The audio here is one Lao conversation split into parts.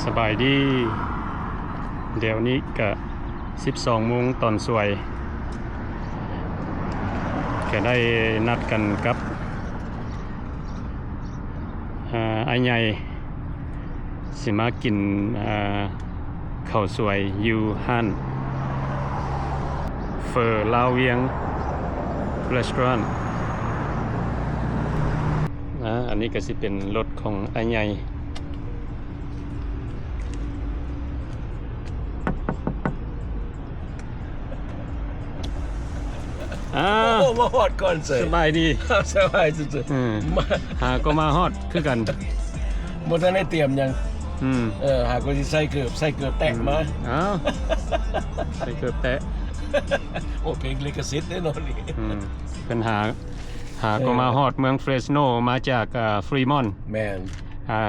ສະບາຍດີ ດຽວນີ້ກະສິບສອງໂມງຕອນສວຍ ກະໄດ້ນັດກັນກັບ ອາ ອ້າຍໃຫຍ່ ຊິມາກິນ ອາ ເຂົ້າສວຍຢູ່ຮ້ານເຝີລາວວຽງ Restaurant ອາ ອັນນີ້ກະຊິເປັນລົດຂອງອ້າຍໃຫຍ່. ອ້າວ ໂອ້ ມາຮອດກ່ອນເສີຍ ສະບາຍດີ ສະບາຍສຸດໆ ອືມ ມາ ຫາກໍມາຮອດຄືກັນ ບໍ່ທັນໄດ້ຕຽມຫຍັງ ອືມ ເອີ ຫາກໍຊິໃສ່ເກີບ ໃສ່ເກີບແຕະມາ ອືມ ອ້າວ ໃສ່ເກີບແຕະ ໂອ້ ເພງລິຂະສິດເດ້ເນາະນີ້ ອືມ ເພິ່ນຫາ ຫາກໍມາຮອດເມືອງເຟຣສໂນ ມາຈາກ ອາ ຟຣີມອນ ແມ່ນ ອາ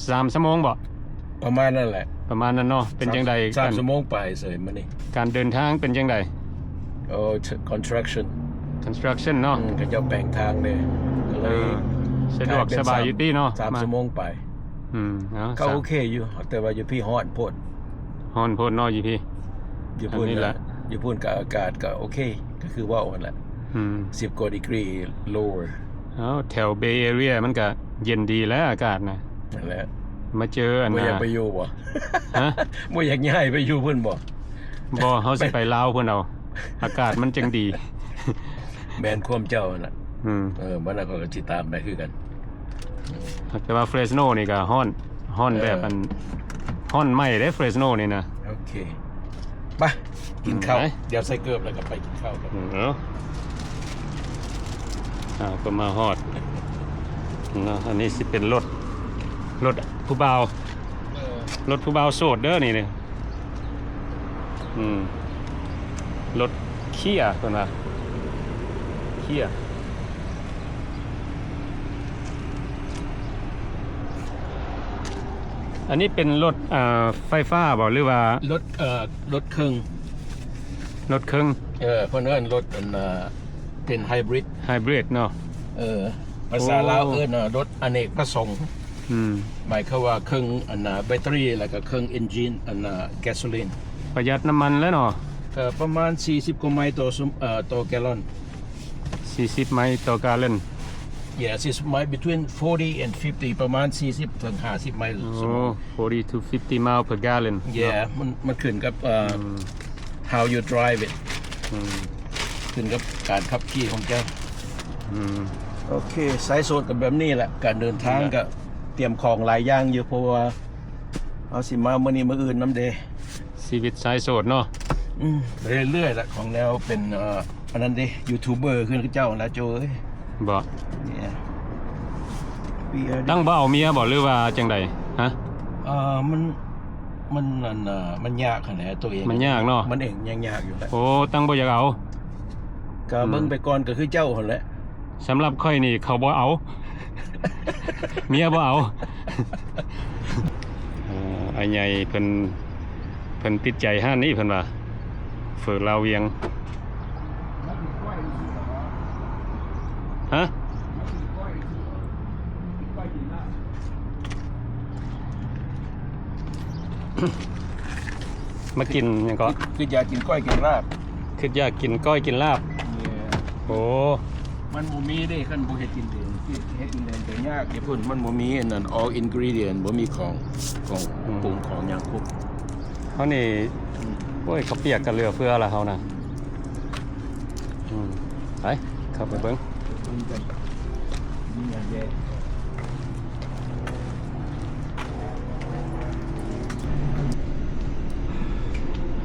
ສາມຊົ່ວໂມງບໍ? ປະມານນັ້ນແຫຼະ ປະມານນັ້ນເນາະ ເປັນຈັ່ງໃດ ສາມຊົ່ວໂມງປາຍເສີຍມື້ນີ້ ການເດີນທາງເປັນຈັ່ງໃດ? ໂອ້ construction construction ເນາະ ອືມ ເຂົາເຈົ້າແປງທາງເດ້ ກໍເລີຍ ອ່າ ສະດວກສະບາຍຢູ່ຕິເນາະ ສາມຊົ່ວໂມງປາຍ ອືມ ເອົາ ກໍໂອເຄຢູ່ ແຕ່ວ່າຢູ່ພີ້ຮ້ອນໂພດ ຮ້ອນໂພດເນາະຢູ່ພີ້ ຢູ່ພຸ້ນແຫຼະ ຢູ່ພຸ້ນກໍອາກາດກໍໂອເຄ ກໍຄືເວົ້າຫັ້ນແຫຼະ ອືມ ສິບກວ່າດີກຣີ lower ເອົ້າ ແຖວ Bay Area ມັນກໍເຢັນດີແຫຼະອາກາດນະ ນັ້ນແຫຼະ ມາເຈີອັນ ບໍ່ຢາກໄປຢູ່ບໍ່? ຮະ? ບໍ່ຢາກຍ້າຍໄປຢູ່ພຸ້ນບໍ່? ບໍ່ ເຮົາຊິໄປລາວພຸ້ນເອົາ ອາກາດມັນຈັ່ງດີ ແມ່ນຄວາມເຈົ້າຫັ້ນລະ ອືມ ເອີ ບັດນັ້ນຂ້ອຍກໍຊິຕາມໄປຄືກັນ ແຕ່ວ່າເຟຣສໂນນີ້ກໍຮ້ອນ ຮ້ອນແບບ ເອີ ອັນ ຮ້ອນໄໝ້ເດ້ເຟຣສໂນນີ້ນະ ໂອເຄ ໄປ ກິນເຂົ້າ ອືມ ໄປ ດຽວໃສ່ເກີບແລ້ວກໍໄປກິນເຂົ້າກັນ ອືມ ເອົາ ເອົາ ກໍມາຮອດເນາະ ອັນນີ້ຊິເປັນລົດ ລົດຜູ້ບ່າວ ເອີ ລົດຜູ້ບ່າວໂສດເດີນີ້ ອືມ ລົດເຄຍ ເພິ່ນວ່າເຄຍ ອັນນີ້ເປັນລົດ ເອີ ໄຟຟ້າບໍ ຫຼືວ່າລົດ ເອີ ລົດເຄິ່ງ ລົດເຄິ່ງ ເອີ ເພິ່ນເອີ້ນລົດ ອັນ ເປັນໄຮບຣິດ ໄຮບຣິດເນາະ ເອີ ພາສາລາວເອີ້ນ ເອີ ລົດອະເນກປະສົງ ອືມ ໝາຍຄວາມວ່າເຄິ່ງອັນນະແບັດເຕີຣີ ແລ້ວກໍເຄິ່ງເອັນຈິນ ອັນນະແກັສໂຊລີນ ປະຢັດນ້ຳມັນແຫຼະເນາະ ກໍປະມານສີ່ສິບກວ່າໄມຕໍ່ຊົ່ວ ເອີ ຕໍ່ແກລອນ ສີ່ສິບໄມຕໍ່ກາລອນ Yeah, ສີ່ສິບໄມ between forty and fifty ປະມານສີ່ສິບເຖິງຫ້າສິບໄມຕໍ່ຊົ່ວໂມງ ໂອ້ forty to fifty mile per gallon ເນາະ Yeah ມັນ ມັນຂຶ້ນກັບ ເອີ ອືມ how you drive it ອືມ ຂຶ້ນກັບການຂັບຂີ່ຂອງເຈົ້າ ອືມ ໂອເຄ ສາຍໂສດກໍແບບນີ້ແຫຼະ ການເດີນທາງກໍຕຽມຂອງຫຼາຍຢ່າງຢູ່ ເພາະວ່າເຮົາຊິມາມື້ນີ້ມື້ອື່ນນຳເດ້ ຊີວິດສາຍໂສດເນາະ ອືມ ເລື້ອຍໆລະ ຂອງແນວເປັນ ເອີ ອັນນັ້ນເດ້ ຢູທູບເບີຄືເຂົາເຈົ້າຫັ້ນລະໂຈ້ເອີຍ ບໍ່ Yeah ຕັ້ງບໍ່ເອົາເມຍບໍ່ ຫຼືວ່າຈັ່ງໃດ? ຮະ? ເອີ ມັນ ມັນ ອັນ ເອີ ມັນຍາກຫັ້ນແຫຼະ ໂຕເອງ ມັນຍາກເນາະ ມັນເອງຍັງຍາກຢູ່ແຫຼະ ໂອ້ ຕັ້ງບໍ່ຢາກເອົາ ກໍເບິ່ງໄປກ່ອນ ອືມ ກໍຄືເຈົ້າຫັ້ນແຫຼະ ສຳລັບຂ້ອຍນີ້ເຂົາບໍ່ເອົາ ເມຍບໍ່ເອົາ ເອີ ອ້າຍໃຫຍ່ເພິ່ນ ເພິ່ນຕິດໃຈຮ້ານນີ້ເພິ່ນວ່າ ເຝີລາວວຽງ ຮະ? ມາກິນຫຍັງເກາະ? ຄິດ ຄິດຢາກກິນກ້ອຍກິນລາບ ຄິດຢາກກິນກ້ອຍກິນລາບ ໂອ້ ມັນບໍ່ມີເດ້ ຄັນບໍ່ເຮັດກິນເອງ ເຮັດກິນເອງກໍຍາກ ຢູ່ພຸ້ນມັນບໍ່ມີອັນນັ້ນ all ingredient ບໍ່ມີຂອງ ຂອງ ອືມ ປຸງຂອງຫຍັງຄົບ ເຮົານີ້ ອືມ ໂອ້ຍ ເຂົ້າປຽກກໍເຫຼືອເຟືອລະເຮົານະ ອືມ ໄປ ເຂົ້າໄປເບິ່ງ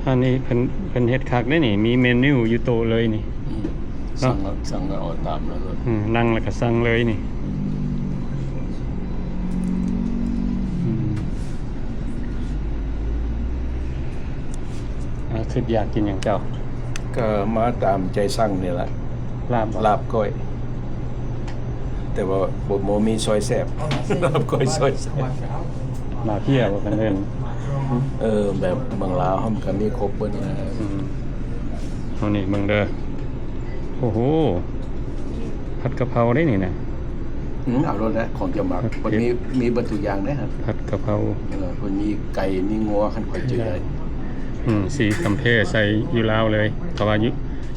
ອັນນີ້ເພິ່ນ ເພິ່ນເຮັດຄັກເດ້ນີ້ ມີເມນູຢູ່ໂຕະເລີຍນີ້ ອືມ ເນາະ ສັ່ງແລ້ວ ສັ່ງແລ້ວເອົາຕາມນັ້ນເລີຍ ອືມ ນັ່ງແລ້ວກໍສັ່ງເລີຍນີ້ ອືມ ອາ ຄິດຢາກກິນຫຍັງເຈົ້າ? ກໍມາຕາມໃຈສັ່ງນີ້ລະ ລາບບໍ? ລາບກ້ອຍ ແຕ່ວ່າບໍ່ ບໍ່ມີຊອຍແຊບ ລາບກ້ອຍຊອຍແຊບ ມາເພຍບໍ່ ເພິ່ນເອີ້ນ ເອີ ແບບເມືອງລາວເຮົາມັນກໍມີຄົບເບິດນະ ອືມ ເອົານີ້ເບິ່ງເດີ ໂອ້ໂຫ ຜັດກະເພົາເດ້ນີ້ນະ ອືມ ເອົາໂລດແຫຼະ ຂອງເຈົ້າມັກ ເພິ່ນມີ ມີເບິດທຸກຢ່າງເດ້. ຜັດກະເພົາ ເອີ ເພິ່ນມີໄກ່ ມີງົວ ຄັນຂ້ອຍຈື່ໄດ້. ອືມ ສີກຳແພໃສ່ຢູ່ລາວເລີຍ ເພາະວ່າຢູ່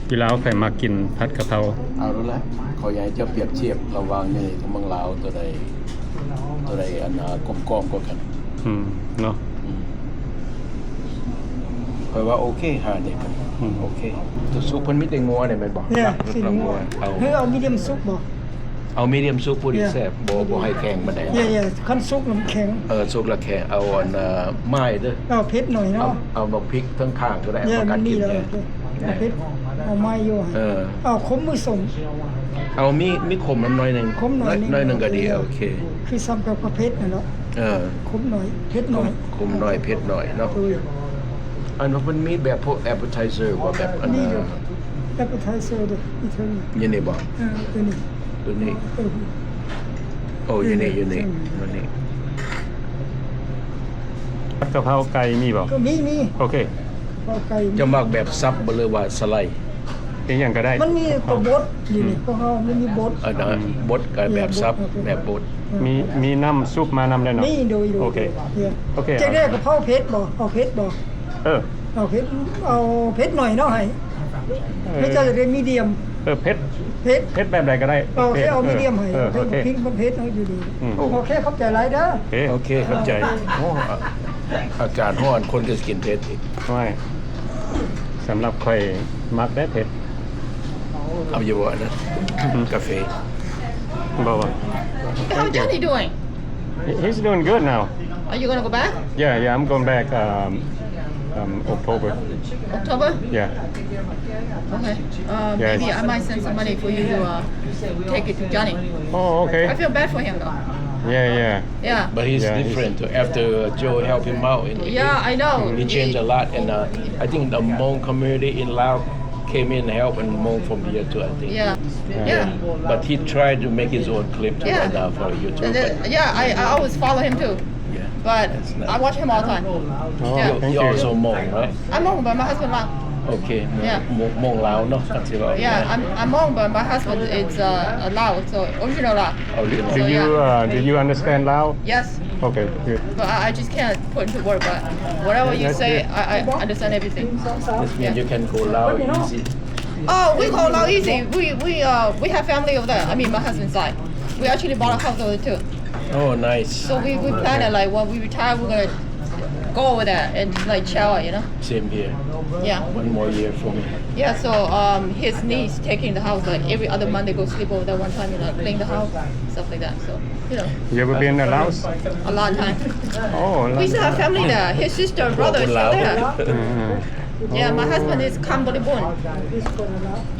ຢູ່ລາວຂ້ອຍມັກກິນຜັດກະເພົາ. ເອົາໂລດແຫຼະ ຂ້ອຍຢາກໃຫ້ເຈົ້າປຽບທຽບລະຫວ່າງນີ້ກັບເມືອງລາວ ໂຕໃດ ໂຕໃດ ອັນ ອ່າ ກົມກ່ອມກວ່າກັນ? ອືມ ເນາະ ອືມ ຂ້ອຍວ່າໂອເຄ ຮ້ານນີ້ ອືມ ໂອເຄ. ໂຕສຸກເພິ່ນມີແຕ່ງົວນີ້ແມ່ນບໍ່? ເອີ ຊີ້ນງົວ ເອົາ ເອົາມີດຽມສຸກບໍ່? ເອົາມີດຽມສຸກພໍດີແຊບ ບໍ່ ບໍ່ໃຫ້ແຂງປານໃດ. ເອີ ຄັນສຸກມັນແຂງ ເອີ ສຸກລະແຂງ. ເອົາອັນ ເອີ ມາຍເດີ ເອົາເຜັດໜ້ອຍເນາະ ເອົາ ເອົາບັກພິກເທິງຂ້າງກໍໄດ້ ເອົາມາກັດກິນ. ເອົາເຜັດ ເອົາມາຍຢູ່ ເອີ ເອົາຂົມ ຫຼື ສົ້ມ? ເອົາມີ ມີຂົມນຳໜ້ອຍໜຶ່ງ ຂົມໜ້ອຍໜຶ່ງ ໜ້ອຍໜຶ່ງກໍດີ. ໂອເຄ ຄືສ່ຳກັບເຜັດນັ້ນເນາະ. ເອີ ຂົມໜ້ອຍ ເຜັດໜ້ອຍ ຂົມໜ້ອຍ ເຜັດໜ້ອຍເນາະ. ໂດຍ ອັນວ່າມັນມີແບບພວກ appetizer ບໍ່? ແບບອັນ ມີຢູ່ appetizer ເດ້ ຢູ່ເທິງນີ້ ຢູ່ນີ້ບໍ່? ເອີ ໂຕນີ້ ໂຕນີ້ ເອີ ໂອ້ ຢູ່ນີ້ ຢູ່ນີ້ ໂຕນີ້. ຜັດກະເພົາໄກ່ມີບໍ່? ກໍມີ ມີ ໂອເຄ. ເຂົ້າໄກ່ ເຈົ້າມັກແບບສັບບໍ່ ຫຼືວ່າສະໄລ? ອີ່ຫຍັງກໍໄດ້ ມັນມີໂຕບົດຢູ່ນີ້ ອືມ ພວກເຮົາມັນມີບົດ ອັນນັ້ນ ອືມ ບົດກັບແບບສັບ ແບບບົດ ແບບບົດ ອືມ ມີ ມີນ້ຳຊຸບມານຳໄດ້ເນາະ? ມີ ໂດຍ ໂດຍ ໂອເຄ ໂອເຄ. ຈະໄດ້ກະເພົາເຜັດບໍ່? ເອົາເຜັດບໍ່? ເອີ ເອົາເຜັດ ເອົາເຜັດໜ້ອຍເນາະ ໃຫ້ ເອີ ໃຫ້ເຈົ້າຈະໄດ້ມີດຽມ. ເອີ ເຜັດ ເຜັດ ເຜັດແບບໃດກໍໄດ້. ໂອເຄ ເອົາມີດຽມໃຫ້ ເອີ ໂອເຄ ພິກມັນເຜັດເນາະ ຢູ່ດີ. ອືມ ໂອເຄ ຂອບໃຈຫຼາຍເດີ. ໂອເຄ ໂອເຄ ຂອບໃຈ. ໂອ້ ອາກາດຮ້ອນ ຄົນກໍຊິກິນເຜັດອີກ. ໂອ້ຍ ສຳລັບຂ້ອຍມັກແດ່ເຜັດ. ເອົາຢູ່ບໍ່ອັນນັ້ນ ກາເຟ? ບໍ່ ບໍ່. How's Johnny doing? He- He's doing good now. Are you gonna go back? Yeah, yeah, I'm going back, um, um, October. October? Yeah. Okay. Uh, yeah, maybe I might send some money for you to, uh, take it to Johnny. Oh, okay. I feel bad for him, though. Yeah, yeah. Yeah. But he's yeah, different he's... After Joe helped him out, and yeah, he, I know. He changed a lot, and, uh, I think the Hmong community in Laos came in and helped, and Hmong from here too, I think. Yeah. Yeah. Yeah. But he tried to make his own clip too, yeah, right now for YouTube. The, the, but yeah, I, I always follow him too. Yeah. But that's nice. I watch him all the time. Oh, yeah. Thank you. You're also Hmong, right? I'm Hmong, but my husband Lao. Okay. Yeah. Hmong, Hmong Lao, no? That's it. Yeah, I'm, I'm Hmong, but my husband is, uh, a Lao, so original Lao. Original. So, yeah. Do you, uh, do you understand Lao? Yes. Okay, good. But I, I just can't put into word, but whatever you say, I, I understand everything. This means you can go Lao easy. Oh, we go Lao easy. We, we, uh, we have family over there. I mean, my husband's side. We actually bought a house over there too. Oh, nice. So we, we plan it, like, when we retire, we're gonna go over there and, like, chill out, you know? Same here. Yeah. One more year for me. Yeah, so, um, his niece taking the house, like, every other month they go sleep over there one time, you know, clean the house, stuff like that. So, you know. You ever been to Laos? A long time. Oh, a long time. We still have family there. His sister, brother is still there. Mm-hmm. Yeah, my husband is ຄຳບໍລິບູນ.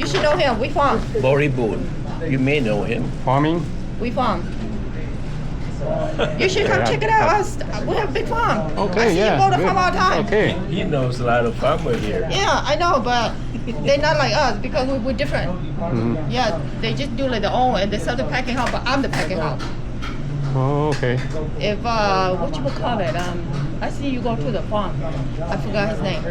You should know him. We farm. ບໍລິບູນ. You may know him. Farming? We farm. You should come check it out. Us, we have big farm. Okay, yeah. I see you go to farm all the time. Okay. He knows a lot of farmer here. Yeah, I know, but they're not like us because we, we're different. Mm-hmm. Yeah, they just do like their own and they sell the packing house, but I'm the packing house. Oh, okay. If, uh, what you would call it? Um, I see you go to the farm. I forgot his name.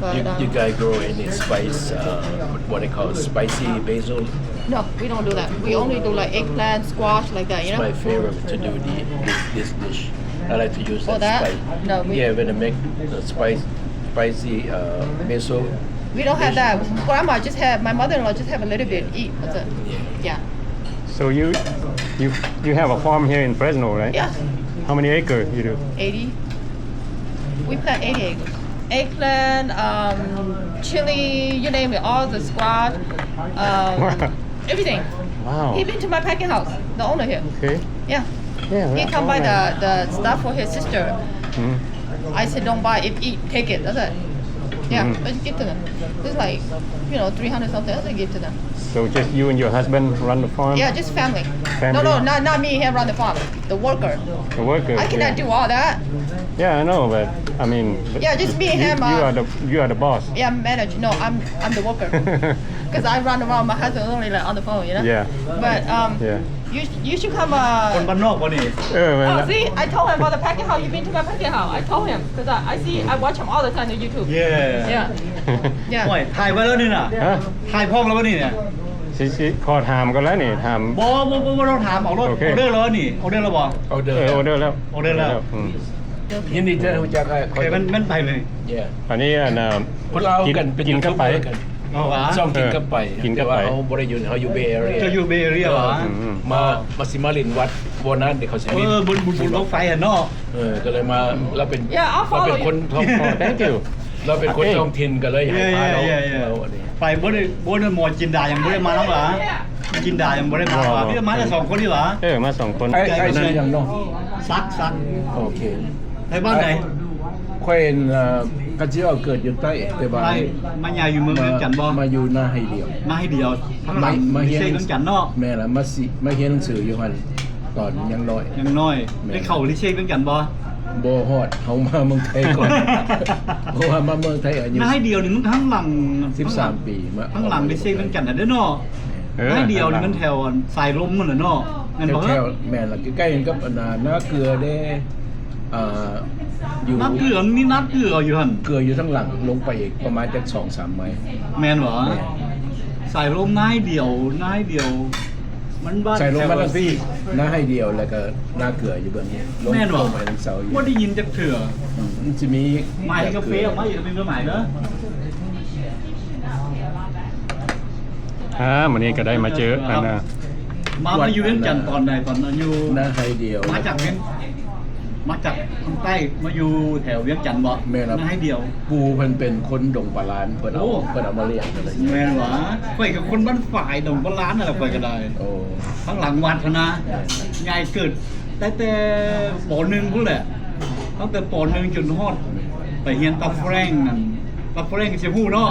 But, you, um, you guys grow any spice, uh, what they call spicy basil? No, we don't do that. We only do, like, eggplant, squash, like that, you know? It's my favorite to do the, this, this dish. I like to use that spice. Oh, that? No, we... Yeah, when I make the spice, spicy, uh, basil dish. We don't have that. Grandma just have, my mother-in-law just have a little bit. Eat. That's it. Yeah. Yeah. So you, you, you have a farm here in Fresno, right? Yeah. How many acre you do? Eighty. We plant eighty acres. Eggplant, um, chili, you name it, all the squash, um, everything. Wow. He been to my packing house, the owner here. Okay. Yeah. Yeah, he come buy the, the stuff for his sister. Mm-hmm. I said, "Don't buy it, eat, take it." That's it. Yeah, mm-hmm. I just give to them. It's like, you know, three hundred something. I just give to them. So just you and your husband run the farm? Yeah, just family. Family? No, no, not, not me. He run the farm. The worker. The worker. I cannot do all that. Yeah, I know, but I mean, yeah, just me and him. You are the, you are the boss. Yeah, I'm manager. No, I'm, I'm the worker. 'Cause I run around. My husband only, like, on the phone, you know. Yeah. But, um, yeah. You, you should come, uh, ຄົນບ້ານນອກບໍ່ນີ້? ເອີ ແມ່ນລະ. Oh, see, I told him about the packing house. You been to my packing house? I told him 'cause I, I see, I watch him all the time on YouTube. Yeah. Yeah. Yeah. ໂອ້ຍ ຖ່າຍໄວ້ແລ້ວນີ້ນະ. ຮະ? ຖ່າຍພ້ອມແລ້ວບໍ່ນີ້ນະ? ຊິ ຊິຂໍຖາມກ່ອນແລ້ວນີ້ ຖາມ ບໍ່ ບໍ່ ບໍ່ ບໍ່ຕ້ອງຖາມ ເອົາໂລດ. ໂອເຄ ອໍເດີແລ້ວນີ້ ອໍເດີແລ້ວບໍ່? ອໍເດີ ເອີ ອໍເດີແລ້ວ ອໍເດີແລ້ວ. ອືມ ຍິນດີທີ່ຮູ້ຈັກ. ໂອເຄ ມັນ ມັນໄປເລີຍ. ອັນນີ້ ອັນ ຄົນລາວ ກິນກັນ ເປັນ ກິນກັນໄປ ຢູທູບເບີກັນ. ອໍ ວ່າ ຊ່ອງກິນກັນໄປ ເອີ ກິນກັນໄປ. ແຕ່ວ່າເຮົາບໍ່ໄດ້ຢູ່ ເຮົາຢູ່ເບເອເຣຍ. ເຈົ້າຢູ່ເບເອເຣຍຫວາ? ອືມ ມາ ມາຊິມາຫຼິ້ນວັດ ບໍ່ນານເດ ເຂົາຊິມີ ເອີ ບຸນ ບຸນ ບຸນບັ້ງໄຟຫັ້ນເນາະ. ເອີ ກໍເລີຍມາ ລາວເປັນ ລາວເປັນຄົນທ້ອງຖິ່ນ ລາວເປັນຄົນທ້ອງຖິ່ນ ກໍເລີຍໃຫ້ພາເຮົາ ເອີ ອັນນີ້ ໄປບໍ່ໄດ້ ບໍ່ໄດ້ໝໍຈິນດາ ຍັງບໍ່ໄດ້ມານຳຫວາ? ຈິນດາຍັງບໍ່ໄດ້ມາຫວາ? ມີແຕ່ມາແຕ່ສອງຄົນນີ້ຫວາ? ເອີ ມາສອງຄົນ. ອ້າຍ ອ້າຍຊື່ຫຍັງເນາະ? ສັກ ສັກ. ໂອເຄ ໄທບ້ານໃດ? ຂ້ອຍ ເອີ ຄັນຊິເວົ້າເກີດຢູ່ໃຕ້ ແຕ່ວ່າມາ ມາໃຫຍ່ຢູ່ເມືອງວຽງຈັນບໍ່? ມາຢູ່ນາໄຮດຽວ ນາໄຮດຽວ ທາງຫຼັງ ມາຮຽນ ເມືອງວຽງຈັນເນາະ. ແມ່ນລະ ມາຊິ ມາຮຽນໜັງສືຢູ່ຫັ້ນ ຕອນຍັງນ້ອຍ ຍັງນ້ອຍ. ແມ່ນ ໄດ້ເຂົ້າລິເຊວຽງຈັນບໍ່? ບໍ່ຮອດ ເຮົາມາເມືອງໄທກ່ອນ ເພາະວ່າມາເມືອງໄທອາຍຸ ນາໄຮດຽວນີ້ມັນທາງຫຼັງ ສິບສາມປີ ມາ ທາງຫຼັງລິເຊວຽງຈັນຫັ້ນເດ້ເນາະ. ເອີ ນາໄຮດຽວນີ້ມັນແຖວສາຍລົມຫັ້ນແຫຼະເນາະ ແມ່ນບໍ່? ແຖວ ແມ່ນລະ ໃກ້ໆກັນກັບອັນນາ ນາເກືອເດ້. ອ່າ ຢູ່ນາເກືອ ມີນາເກືອຢູ່ຫັ້ນ ເກືອຢູ່ທາງຫຼັງ ລົງໄປອີກປະມານຈັກສອງສາມໄມ. ແມ່ນບໍ່? ແມ່ນ ສາຍລົມນາໄຮດຽວ ນາໄຮດຽວ ມັນບ້ານ ສາຍລົມມາທາງພີ້ ນາໄຮດຽວ ແລ້ວກໍນາເກືອຢູ່ເບື້ອງນີ້. ແມ່ນບໍ່? ລົງໄປທາງເຊົາຢູ່ ບໍ່ໄດ້ຍິນຈັກເທື່ອ. ອືມ ມັນຊິມີ ໝາຍກາເຟອອກມາອີກ ເປັນໝາຍເດີ. ອ່າ ມື້ນີ້ກໍໄດ້ມາເຈີ ອັນນາ ມາ ມາຢູ່ວຽງຈັນຕອນໃດ? ຕອນອາຍຸ ນາໄຮດຽວ ມາຈາກວຽງ ມາຈາກທາງໃຕ້ ມາຢູ່ແຖວວຽງຈັນບໍ່? ແມ່ນລະ ນາໄຮດຽວ. ປູ່ເພິ່ນເປັນຄົນດົງປາລານ ເພິ່ນເອົາ ໂອ້ ເພິ່ນເອົາມາລ້ຽງກັນເລີຍ. ແມ່ນຫວາ? ຂ້ອຍກໍຄົນບ້ານຝາຍ ດົງປາລານນັ້ນລະ ຂ້ອຍກໍໄດ້. ໂອ້ ທາງຫຼັງວັດຫັ້ນນະ. ແມ່ນ ໃຫຍ່ເກີດຕັ້ງແຕ່ ປໍໜຶ່ງພຸ້ນແຫຼະ ຕັ້ງແຕ່ ປໍໜຶ່ງ ຈົນຮອດໄປຮຽນຕາແຟຣງນັ້ນ. ຕາແຟຣງຊິຮູ້ເນາະ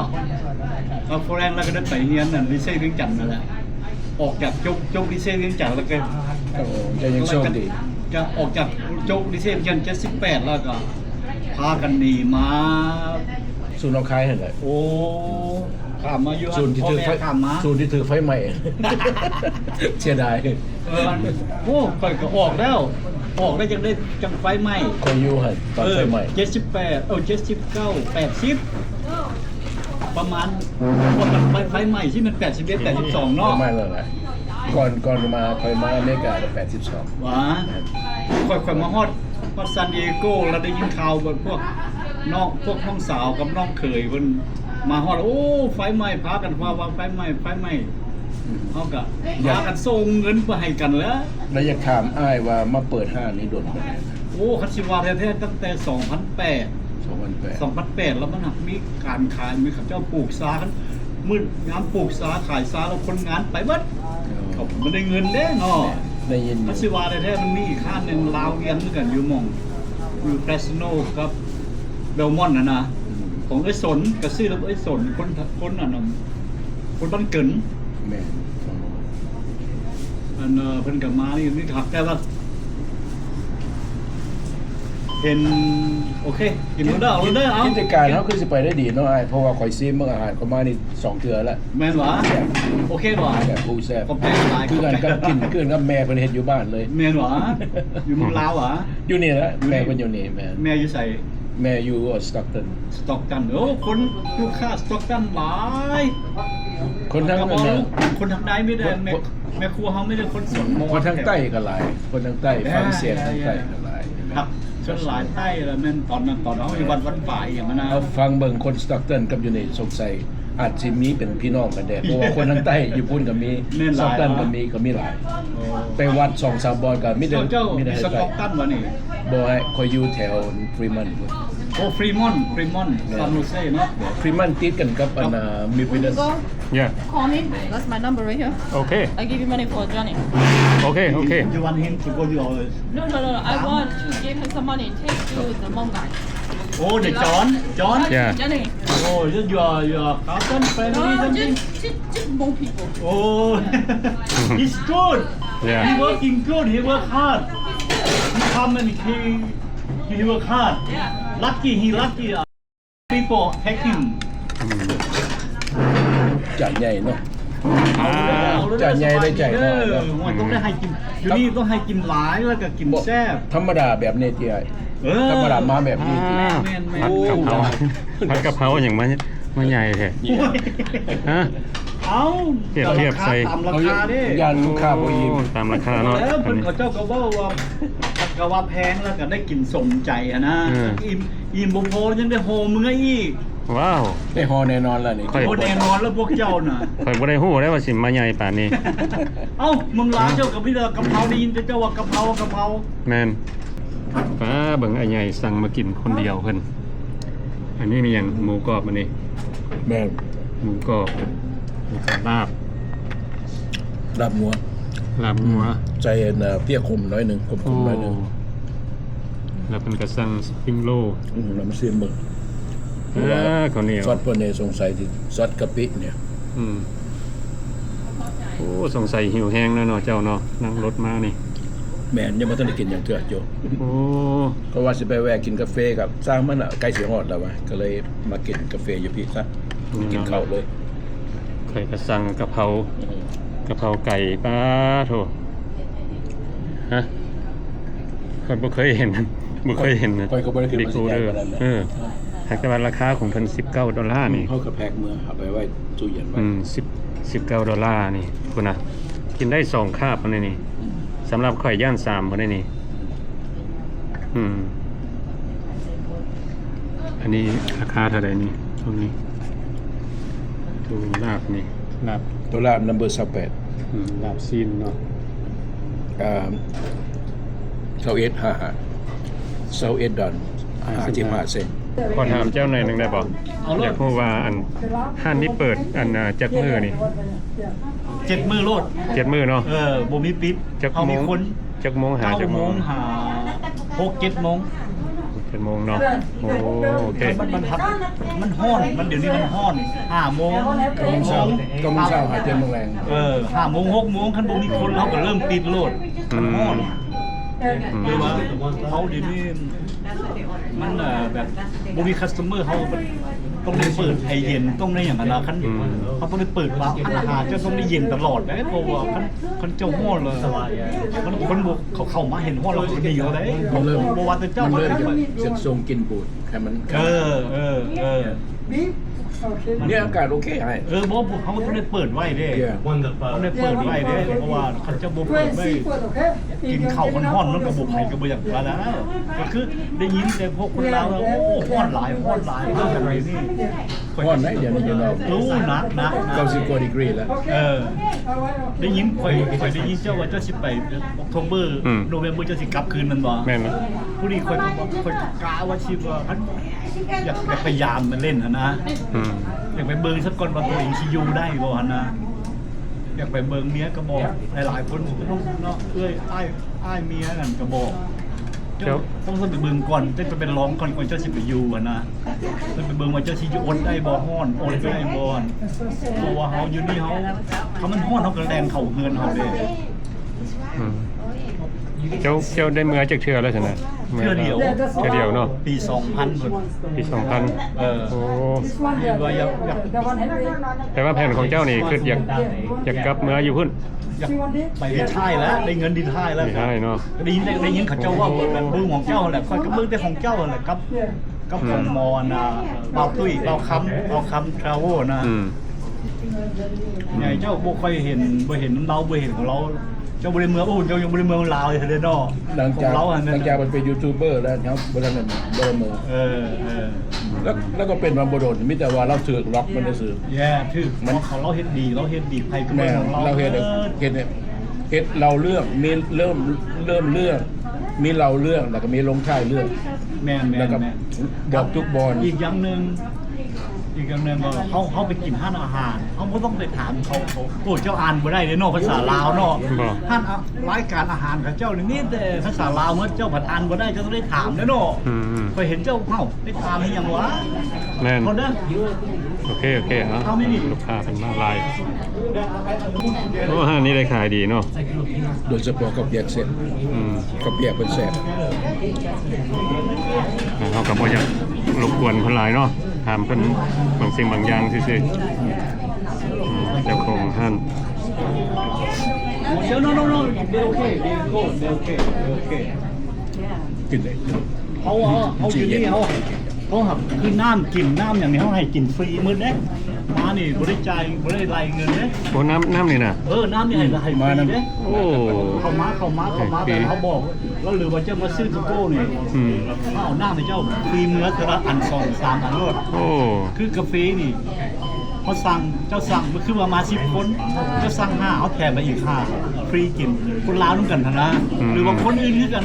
ຕາແຟຣງ ແລ້ວກໍໄດ້ໄປຮຽນນັ້ນ ລິເຊວຽງຈັນນັ້ນແຫຼະ. ອອກຈາກ ຈົບ ຈົບລິເຊວຽງຈັນແລ້ວກໍ ໂອ້ ເຈົ້າຍັງໂຊກດີ ຈະອອກຈາກ ຈົບລິເຊວຽງຈັນ ເຈັດສິບແປດ ແລ້ວກໍພາກັນໜີມາສູນໜອງຄາຍຫັ້ນແຫຼະ. ໂອ້ ຂ້າມມາຢູ່ ສູນທີ່ຖືກໄຟ ຂ້າມມາ ສູນທີ່ຖືກໄຟໄໝ້ ເສຍດາຍ. ເອີ ໂອ້ ຂ້ອຍກໍອອກແລ້ວ ອອກແລ້ວຈັ່ງໄດ້ ຈັ່ງໄຟໄໝ້. ຂ້ອຍຢູ່ຫັ້ນຕອນໄຟໄໝ້ ເອີ ເຈັດສິບແປດ ເອີ ເຈັດສິບເກົ້າ ແປດສິບ ປະມານ ໄຟ ໄຟໄໝ້ຊິແມ່ນແປດສິບເອັດ ແປດສິບສອງເນາະ ປະມານນັ້ນແຫຼະ. ກ່ອນ ກ່ອນມາ ຂ້ອຍມາອາເມລິກາກໍແປດສິບສອງ. ຫວາ? ຂ້ອຍ ຂ້ອຍມາຮອດ ຮອດຊານດີເອໂກ ແລ້ວໄດ້ຍິນຂ່າວວ່າພວກນ້ອງ ພວກນ້ອງສາວກັບນ້ອງເຂີຍເພິ່ນມາຮອດ ໂອ້ ໄຟໄໝ້ ພາກັນວ່າ ວ່າໄຟໄໝ້ ໄຟໄໝ້. ອືມ ເຮົາກໍ ຢາກ ພາກັນສົ່ງເງິນໄປໃຫ້ກັນແຫຼະ. ແລ້ວຢາກຖາມອ້າຍວ່າມາເປີດຮ້ານນີ້ດົນປານໃດ? ໂອ້ ຄັນຊິວ່າແທ້ໆ ຕັ້ງແຕ່ສອງພັນແປດ ສອງພັນແປດ ສອງພັນແປດ ແລ້ວມັນຫາກມີການຂາຍ ມີເຂົາເຈົ້າປູກຊາ ມື້ຍາມປູກຊາ ຂາຍຊາ ແລ້ວຄົນງານໄປເບິດ. ເອີ ເຂົາບໍ່ໄດ້ເງິນເດ້ເນາະ. ໄດ້ຍິນຢູ່ ຄັນຊິວ່າແທ້ໆ ມັນມີອີກຮ້ານໜຶ່ງ ລາວວຽງຄືກັນ ຢູ່ໝ່ອງ ຢູ່ເຟຣສໂນກັບເບວມອນຫັ້ນນະ. ອືມ ຂອງເອື້ອຍສົນ ກໍຊື່ເອື້ອຍສົນ ຄົນ ຄົນອັນນັ້ນ ຄົນບ້ານເກີນ. ແມ່ນ ອັນ ເອີ ເພິ່ນກໍມານີ້ ນີ້ຄັກ ແຕ່ວ່າເຫັນ ໂອເຄ ກິນເດີ ເອົາເດີ ເອົາ. ກິດຈະການເຮົາຄືຊິໄປໄດ້ດີເນາະອ້າຍ ເພາະວ່າຂ້ອຍຊີມເບິ່ງອາຫານເຂົາມານີ້ສອງເທື່ອແລ້ວ. ແມ່ນຫວາ? ໂອເຄຫວາ? ແຊບ ໂອ້ ແຊບ ຂອບໃຈຫຼາຍ ຄືກັນກັບກິນ ຄືກັນກັບແມ່ເພິ່ນເຮັດຢູ່ບ້ານເລີຍ. ແມ່ນຫວາ? ຢູ່ເມືອງລາວຫວາ? ຢູ່ນີ້ແຫຼະ ແມ່ເພິ່ນຢູ່ນີ້. ແມ່ນ ແມ່ຢູ່ໃສ? ແມ່ຢູ່ສະຕັອກຕັນ. ສະຕັອກຕັນ ໂອ້ ຄົນ ລູກຄ້າສະຕັອກຕັນຫຼາຍ. ຄົນທາງ ຄົນທາງໃດມີແຕ່ແມ່ ແມ່ຄົວເຮົາມີແຕ່ຄົນສວນມນ. ຄົນທາງໃຕ້ກໍຫຼາຍ ຄົນທາງໃຕ້ ຝຣັ່ງເສດ ທາງໃຕ້ກໍຫຼາຍ. ຄັບ ສ່ວນຫຼາຍໃຕ້ລະແມ່ນຕອນນັ້ນ ຕອນເຮົາຢູ່ວັດ ວັດປ່າອີ່ຫຍັງຫັ້ນນະ. ເຮົາຟັງເບິ່ງຄົນສະຕັອກຕັນກັບຢູ່ນີ້ ສົງໄສອາດຊິມີເປັນພີ່ນ້ອງກັນແດ່ ເພາະວ່າຄົນທາງໃຕ້ຢູ່ພຸ້ນກໍມີ ສະຕັອກຕັນກໍມີ ກໍມີຫຼາຍ. ໄປວັດສອງສາມບ່ອນກໍມີແຕ່ ມີແຕ່ ສະຕັອກຕັນບໍ່ນີ້? ບໍ່ ຂ້ອຍຢູ່ແຖວຟຣີມອນພຸ້ນ. ໂອ້ ຟຣີມອນ ຟຣີມອນ ຊານໂຮເຊເນາະ. ຟຣີມອນຕິດກັນກັບອັນນາ ມິລເວີນ. Yeah. Call me. That's my number right here. Okay. I give you money for Johnny. Okay, okay. You want him to go your No, no, no, no. I want to give him some money. Take to the Hmong guy. Oh, the John? John? Yeah. Johnny. Oh, is it your, your cousin, family, something? No, just, just, just Hmong people. Oh, he's good. Yeah. He working good. He work hard. He come and he, he work hard. Yeah. Lucky, he lucky. People take him. ຈານໃຫຍ່ເນາະ. ອ່າ ຈານໃຫຍ່ໄດ້ໃຈເນາະ. ໂອ້ຍ ຕ້ອງໄດ້ໃຫ້ກິນ ຢູ່ນີ້ຕ້ອງໃຫ້ກິນຫຼາຍ ແລ້ວກໍກິນແຊບ. ທຳມະດາແບບນີ້ຕິອ້າຍ? ເອີ ທຳມະດາມາແບບນີ້ຕິ? ອ່າ ແມ່ນໆ ຜັດກະເພົາ ຜັດກະເພົາຫຍັງມາ ມາໃຫຍ່ແທ້? ຮະ? ເອົ້າ ປຽບທຽບໃສ່ ຕາມລາຄາເດ້ ຢ້ານລູກຄ້າບໍ່ອີ່ມ ໂອ້ ຕາມລາຄາເນາະ ເອີ ເພິ່ນເຂົາເຈົ້າກໍເວົ້າວ່າ ກໍວ່າແພງແລ້ວກໍໄດ້ກິນສົມໃຈຫັ້ນນະ ເອີ ອີ່ມ ອີ່ມບໍ່ພໍຍັງໄດ້ຫໍ່ເມືອອີກ. ວ້າວ ໄດ້ຫໍ່ແນ່ນອນແລ້ວນີ້ ໂອ້ ແນ່ນອນແລ້ວພວກເຈົ້ານະ ຂ້ອຍບໍ່ໄດ້ຮູ້ເດ້ວ່າຊິມາໃຫຍ່ປານນີ້. ເອົ້າ ເມືອງລາວເຈົ້າກໍມີແຕ່ກະເພົາ ໄດ້ຍິນແຕ່ເຈົ້າວ່າກະເພົາ ກະເພົາ ແມ່ນ. ປ້າ ເບິ່ງອ້າຍໃຫຍ່ສັ່ງມາກິນຄົນດຽວເພິ່ນ. ອັນນີ້ມີຫຍັງ? ໝູກອບ ອັນນີ້ ແມ່ນ ໝູກອບ ແລ້ວກໍລາບ ລາບງົວ ລາບງົວ ອືມ ໃສ່ອັນ ເອີ ເປັ້ຍຂົມໜ້ອຍໜຶ່ງ ຂົມໆ ໂອ້ ໜ້ອຍໜຶ່ງ ແລ້ວເພິ່ນກໍສັ່ງສະປຣິງໂລ ອືມ ລອງຊິມເບິ່ງ ເອີ ເພາະວ່າເຂົ້າໜຽວ ຊອດເພິ່ນນີ້ສົງໄສຊິຊອດກະປິນີ້ ອືມ ໂອ້ ສົງໄສຫິວແຮງແລ້ວເນາະເຈົ້າເນາະ ນັ່ງລົດມານີ້ ແມ່ນ ຍັງບໍ່ທັນໄດ້ກິນຫຍັງເທື່ອໂຈ ໂອ້ ກໍວ່າຊິໄປແວ່ກິນກາເຟ ກໍຊ່າງມັນລະ ໃກ້ຊິຮອດແລ້ວວະ ກໍເລີຍມາກິນກາເຟຢູ່ພີ້ຊະ ອືມ ກິນເຂົ້າເລີຍ ຂ້ອຍກໍສັ່ງກະເພົາ ອືມ ກະເພົາໄກ່ ປາໂທ້ ຮະ ຂ້ອຍບໍ່ເຄີຍເຫັນ ບໍ່ເຄີຍເຫັນນະ ຂ້ອຍກໍບໍ່ໄດ້ຄິດວ່າຊິໃຫຍ່ປານນັ້ນແຫຼະ ເອີ ຫາກແຕ່ວ່າລາຄາຂອງເພິ່ນສິບເກົ້າໂດລານີ້ ເຮົາກໍແພັກເມືອ ເອົາໄປໄວ້ຕູ້ເຢັນໄວ້ ອືມ ສິບ ສິບເກົ້າໂດລານີ້ ພຸ້ນນະ ກິນໄດ້ສອງຄາບພຸ້ນນີ້ ອືມ ສຳລັບຂ້ອຍຢ້ານສາມພຸ້ນນີ້ ອືມ ອັນນີ້ລາຄາເທົ່າໃດນີ້? ໂຕນີ້ ໂຕລາບນີ້ ລາບ ໂຕລາບ number ຊາວແປດ ອືມ ລາບຊີ້ນເນາະ ອ່າ ຊາວເອັດ ຫ້າ ຊາວເອັດດອນ ຫ້າສິບຫ້າເຊັນ. ຂໍຖາມເຈົ້າໜ້ອຍໜຶ່ງໄດ້ບໍ່? ເອົາໂລດ ຢາກຮູ້ວ່າ ອັນ ຮ້ານນີ້ເປີດ ອັນ ຈັກມື້ນີ້? ເຈັດມື້ໂລດ ເຈັດມື້ເນາະ ເອີ ບໍ່ມີປິດ ຈັກໂມງ? ເຮົາມີຄົນ ຈັກໂມງຫາຈັກໂມງ? ເກົ້າໂມງຫາຫົກເຈັດໂມງ ເຈັດໂມງເນາະ ໂອ້ ໂອເຄ ມັນ ມັນ ມັນຮ້ອນ ມັນ ດຽວນີ້ມັນຮ້ອນ ຫ້າໂມງ ຫົກໂມງ ເກົ້າໂມງເຊົ້າຫາເຈັດໂມງແລງ ເອີ ຫ້າໂມງ ຫົກໂມງ ຄັນບໍ່ມີຄົນ ເຮົາກໍເລີ່ມປິດໂລດ ອືມ ມັນຮ້ອນ ອືມ ເພາະວ່າເຮົາດຽວນີ້ ມັນ ເອີ ແບບບໍ່ມີ customer ເຮົາຕ້ອງໄດ້ເປີດໃຫ້ເຢັນ ຕ້ອງໄດ້ຫຍັງຫັ້ນນະ ຄັນ ອືມ ເຮົາຕ້ອງໄດ້ເປີດວາວຮ້ານອາຫານ ເຈົ້າຕ້ອງໄດ້ເຢັນຕະຫຼອດເດ້ ເພາະວ່າຄັນ ຄັນເຈົ້າຮ້ອນແລ້ວ ມັນ ຄົນບໍ່ ເຂົາເຂົ້າມາເຫັນຮ້ອນແລ້ວກໍໜີແລ້ວເດ້ ມັນເລີ່ມ ບໍ່ວ່າແຕ່ເຈົ້າ ມັນເລີ່ມຈາກ ຈາກຊົງກິ່ນບູດ ໃຫ້ມັນ ເອີ ເອີ ເອີ ນີ້ອາກາດໂອເຄອ້າຍ ເອີ ບໍ່ ພວກເຮົາຕ້ອງໄດ້ເປີດໄວ້ເດ້ ຕ້ອງໄດ້ເປີດໄວ້ເດ້ ເພາະວ່າຄັນເຈົ້າບໍ່ເປີດໄວ້ ກິນເຂົ້າຮ້ອນໆ ມັນກໍບໍ່ ໃຜກໍບໍ່ຢາກວ່າແລ້ວ ກໍຄືໄດ້ຍິນແຕ່ພວກຄົນລາວວ່າ ໂອ້ ຮ້ອນຫຼາຍ ຮ້ອນຫຼາຍ ຮ້ອນຫຼາຍ ຮ້ອນໄດ໋ ດຽວນີ້ຢູ່ນອກ ໂອ້ ໜັກ ໜັກ ໜັກ ເກົ້າສິບກວ່າດີກຣີແລ້ວ ເອີ ໄດ້ຍິນ ຂ້ອຍ ຂ້ອຍໄດ້ຍິນເຈົ້າວ່າເຈົ້າຊິໄປ October ອືມ November ເຈົ້າຊິກັບຄືນແມ່ນບໍ່? ແມ່ນແລ້ວ ພໍດີຂ້ອຍກໍ ຂ້ອຍກະວ່າຊິວ່າ ຄັນ ຢາກ ຢາກໄປຢາມມາຫຼິ້ນຫັ້ນນະ ອືມ ຢາກໄປເບິ່ງສາກ່ອນວ່າຕົວເອງຊິຢູ່ໄດ້ບໍ່ຫັ້ນນະ ຢາກໄປເບິ່ງ ເມຍກໍບອກ ຫຼາຍໆຄົນເນາະ ເອື້ອຍ ອ້າຍ ອ້າຍເມຍນັ້ນກໍບອກ ເຈົ້າ ເຈົ້າ ຕ້ອງໄປເບິ່ງກ່ອນ ເຈົ້າໄປລອງກ່ອນ ກ່ອນເຈົ້າຊິໄປຢູ່ຫັ້ນນະ ຕ້ອງໄປເບິ່ງວ່າເຈົ້າຊິຢູ່ ອົດໄດ້ບໍ່ ຮ້ອນ ອົດໄດ້ບໍ່ ເພາະວ່າເຮົາຢູ່ນີ້ ເຮົາ ຄັນມັນຮ້ອນ ເຮົາກໍແລ່ນເຂົ້າເຮືອນເຮົາເດ້ ອືມ ເຈົ້າ ເຈົ້າໄດ້ເມືອຈັກເທື່ອແລ້ວຊັ້ນນະ? ເທື່ອດຽວ ເທື່ອດຽວເນາະ ປີສອງພັນພຸ້ນ ປີສອງພັນ ເອີ ໂອ້ ແຕ່ວ່າແຜນຂອງເຈົ້ານີ້ ຄິດຢາກ ຢາກກັບເມືອຢູ່ພຸ້ນ ຢາກໄປຣີທາຍແລ້ວ ໄດ້ເງິນຣີທາຍແລ້ວ ຣີທາຍເນາະ ໄດ້ຍິນ ໄດ້ຍິນເຂົາເຈົ້າເວົ້າແບບເບິ່ງຂອງເຈົ້າຫັ້ນແຫຼະ ຂ້ອຍກໍເບິ່ງແຕ່ຂອງເຈົ້າຫັ້ນແຫຼະ ກັບ ກັບຂອງໝໍອັນນ່າ ບ່າວຕຸ້ຍ ບ່າວຄຳ ບ່າວຄຳ Travel ນະ ອືມ ໃຫຍ່ເຈົ້າບໍ່ຄ່ອຍເຫັນ ບໍ່ເຫັນນຳລາວ ບໍ່ເຫັນຂອງລາວ ເຈົ້າບໍ່ໄດ້ເມືອ ໂອ້ ເຈົ້າຍັງບໍ່ໄດ້ເມືອລາວເທື່ອເດ້ເນາະ ຫຼັງຈາກ ຫຼັງຈາກມັນເປັນຢູທູບເບີແລ້ວ ເຮົາບໍ່ທັນໄດ້ເມືອ ເອີ ເອີ ແລ້ວ ແລ້ວກໍເປັນມາບໍ່ດົນ ມີແຕ່ວ່າລາວຖືກລັອກມັນຊື່ໆ ແຍ່ ຖືກ ມັນ ເພາະເຂົາ ລາວເຮັດດີ ລາວເຮັດດີ ໃຜກໍເບິ່ງຂອງລາວ ລາວເຮັດ ເຮັດ ເຮັດເລົ່າເລື່ອງ ມີເລີ່ມ ເລີ່ມເລື່ອງ ມີເລົ່າເລື່ອງ ແລ້ວກໍມີລົງທ້າຍເລື່ອງ ແມ່ນໆໆ ແລ້ວກໍບອກທຸກບ່ອນ ອີກຢ່າງໜຶ່ງ ອີກຢ່າງໜຶ່ງກໍເຮົາ ເຮົາໄປກິນຮ້ານອາຫານ ເຮົາບໍ່ຕ້ອງໄປຖາມເຂົາ ເຂົາ ໂອ້ ເຈົ້າອ່ານບໍ່ໄດ້ເດ້ເນາະ ພາສາລາວເນາະ ບໍ່ ຮ້ານອາ ລາຍການອາຫານເຂົາເຈົ້ານີ້ມີແຕ່ພາສາລາວໝົດ ເຈົ້າພັດອ່ານບໍ່ໄດ້ ເຈົ້າຕ້ອງໄດ້ຖາມເດ້ເນາະ ອືມໆ ຂ້ອຍເຫັນເຈົ້າ ເອົ້າ ໄປຖາມເຮັດຫຍັງວະ ແມ່ນ ເຂົາເດີ ໂອເຄ ໂອເຄ ເອົາ ລູກຄ້າເພິ່ນມາຫຼາຍ ໂອ້ ຮ້ານນີ້ໄດ້ຂາຍດີເນາະ ໂດຍສະເພາະເຂົ້າປຽກເສັ້ນ ອືມ ເຂົ້າປຽກເພິ່ນແຊບ ອ່າ ເຮົາກໍບໍ່ຢາກລົບກວນເພິ່ນຫຼາຍເນາະ ຖາມເພິ່ນບາງສິ່ງບາງຢ່າງຊື່ໆ ອືມ ເຈົ້າຂອງຮ້ານ No, no, no, no. They okay. They go. They okay. They okay. ກິນໄດ້ ເຮົາ ເຮົາ ເຮົາຢູ່ນີ້ ເຮົາ ເຮົາຫາກຄືນ້ຳກິນ ນ້ຳຫຍັງນີ້ ເຮົາໃຫ້ກິນຟຣີໝົດເດ້ ມາ ນີ້ບໍ່ໄດ້ຈ່າຍ ບໍ່ໄດ້ໄລ່ເງິນເດ້. ໂອ້ ນ້ຳ ນ້ຳນີ້ນະ? ເອີ ນ້ຳນີ້ໃຫ້ ໃຫ້ຟຣີເດ້. ໂອ້ ເຂົ້າມາ ເຂົ້າມາ ເຂົ້າມາ ໃຫ້ຟຣີ ແຕ່ເຮົາບອກລາວ ຫຼືວ່າເຈົ້າມາຊື້ໂກໂກ້ນີ້ ອືມ ເຮົາເອົານ້ຳໃຫ້ເຈົ້າຟຣີເມືອເທື່ອລະອັນ ສອງ ສາມ ອັນໂລດ. ໂອ້ ຄືກາເຟນີ້ ເຮົາສັ່ງ ເຈົ້າສັ່ງ ຄືວ່າມາສິບຄົນ ເຈົ້າສັ່ງຫ້າ ເຮົາແຖມໄປອີກຫ້າ ຟຣີກິນ. ຄົນລາວນຳກັນຫັ້ນນະ ອືມ ຫຼືວ່າຄົນອື່ນຄືກັນ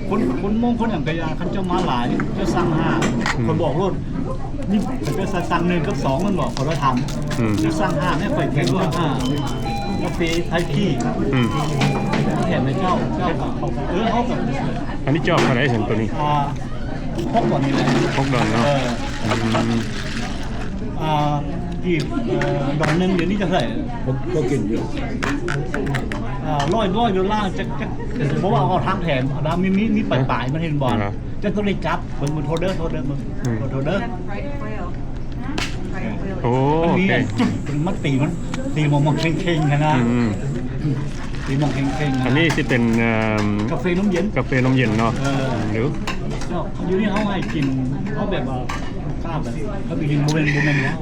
ຄົນ ຄົນມົ້ງ ຄົນຫຍັງກະຢ່າ ຄັນເຈົ້າມາຫຼາຍ ເຈົ້າສັ່ງຫ້າ ອືມ ຂ້ອຍບອກໂລດ ມີ ເຈົ້າສັ່ງໜຶ່ງກັບສອງ ແມ່ນບໍ່? ຂ້ອຍວ່າຖາມ ອືມ ເຈົ້າສັ່ງຫ້າ ແມ່ນຂ້ອຍແຖມວ່າຫ້າ ກາເຟໄທພີ ອືມ ແຖມໃຫ້ເຈົ້າ ເຈົ້າກະ ເອີ ເຮົາກະ ອັນນີ້ຈອກເທົ່າໃດຊັ້ນໂຕນີ້? ອ່າ ຫົກດອນນີ້ແຫຼະ ຫົກດອນເນາະ. ເອີ ອືມ ອ່າ ກີບ ເອີ ດອນໜຶ່ງດຽວນີ້ຈະເທົ່າໃດ? ບໍ່ ບໍ່ກິນຢູ່ ອ່າ ຮ້ອຍ ຮ້ອຍໂດລາ ຈັກ ຈັກ ເພາະວ່າເອົາທາງແຖມ ອັນນັ້ນມີ ມີ ມີປາຍໆ ມັນເຫັນບໍ່? ອ່າ ເຈົ້າຕ້ອງໄດ້ຈັບ ເບິ່ງ ເບິ່ງ ໂທດເດີ ໂທດເດີ ເບິ່ງ ອືມ ໂທດເດີ. ໂອ້ ມັນມີ ໂອເຄ ອັນຈຸດ ມັນຕີ ມັນຕີມອງໆເຄັ່ງໆຫັ້ນນະ. ອືມ ຕີມອງເຄັ່ງໆນະ. ອັນນີ້ຊິເປັນ ເອີ່ມ ກາເຟນົມເຢັນ ກາເຟນົມເຢັນເນາະ. ເອີ ເອີ ຢູ່ນີ້ເຮົາໃຫ້ກິນ ເຮົາແບບວ່າ ຖ້າແບບເຂົາໄປກິນ ບໍ່ແມ່ນ ບໍ່ແມ່ນລາວ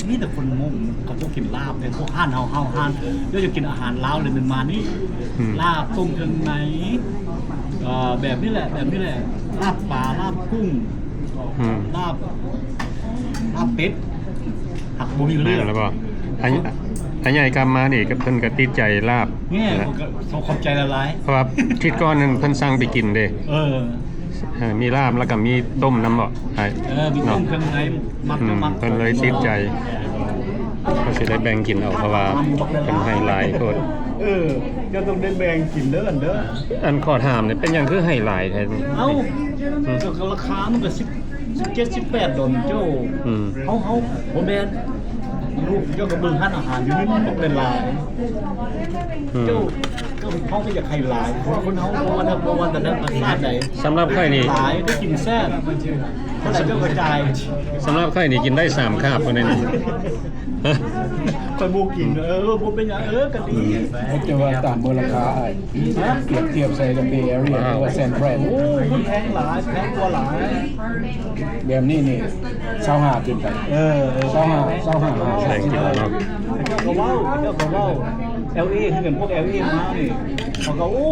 ມີແຕ່ຄົນມົ້ງ ເຂົາເຈົ້າກິນລາບເດ້. ພວກຮ້ານເຮົາ ເຮົາຮ້ານ ເຈົ້າຢາກກິນອາຫານລາວເລີຍ ແມ່ນມານີ້ ອືມ ລາບ ຕົ້ມເຄື່ອງໃນ ເອີ ແບບນີ້ແຫຼະ ແບບນີ້ແຫຼະ ລາບປາ ລາບກຸ້ງ ອືມ ລາບ ລາບເປັດ ຫາກບໍ່ມີເລືອດ ແມ່ນແລ້ວບໍ່? ອັນ ອັນໃຫຍ່ກັບມານີ້ ເພິ່ນກະຕິດໃຈລາບນີ້ ແຫຼະ ເພິ່ນກະຂໍຂອບໃຈຫຼາຍໆ ເພາະວ່າທິດກ່ອນນັ້ນເພິ່ນສັ່ງໄປກິນເດ້. ເອີ ເອີ ມີລາບ ແລ້ວກະມີຕົ້ມນຳບໍ່? ເອີ ມີຕົ້ມເຄື່ອງໃນ ມັກ ອືມ ມັກ ເພິ່ນເລີຍຕິດໃຈ ເພິ່ນຊິໄດ້ແບ່ງກິນເອົາ ເພາະວ່າເພິ່ນໃຫ້ຫຼາຍໂພດ. ເອີ ເຈົ້າຕ້ອງໄດ້ແບ່ງກິນເດີ ອັນເດີ. ອັນຂໍຖາມນີ້ ເປັນຫຍັງຄືໃຫ້ຫຼາຍແທ້? ເອົ້າ ອືມ ກະລາຄາມັນກະສິບ ສິບເຈັດ ສິບແປດດອນເຈົ້າ. ອືມ ເຮົາ ເຮົາບໍ່ແມ່ນ ລູກເຈົ້າກະເບິ່ງຮ້ານອາຫານຢູ່ນີ້ ມັນບໍ່ແມ່ນຫຼາຍ. ອືມ ເຈົ້າ ເຈົ້າ ເຮົາກະຢາກໃຫ້ຫຼາຍ ຄົນເຮົາບໍ່ວ່າ ບໍ່ວ່າແຕ່ໃນປະເທດໃດ. ສຳລັບຂ້ອຍນີ້ ຫຼາຍໄດ້ກິນແຊບ ເທົ່າໃດເຈົ້າກະຈ່າຍ. ສຳລັບຂ້ອຍນີ້ກິນໄດ້ສາມຄາບພຸ້ນນີ້. ຂ້ອຍບໍ່ກິນ ເອີ ບໍ່ເປັນຫຍັງ ເອີ ກະດີ. ເຈົ້າວ່າຕາມມູນລະຄ່າອ້າຍ ຮະ? ປຽບທຽບໃສ່ກັບເບແອເຣຍ ຫຼືວ່າແຊນຟຣານ ໂອ້ ມັນແພງຫຼາຍ ແພງກວ່າຫຼາຍ. ແບບນີ້ນີ້ ຊາວຫ້າຂຶ້ນໄປ. ເອີ ເອີ ຊາວຫ້າ ຊາວຫ້າ ແພງກວ່າເນາະ. ເຂົາກະເວົ້າ ເຂົາກະເວົ້າ ແອລເອ ຄືກັນ ພວກແອລເອມານີ້ ເຂົາກະ ໂອ້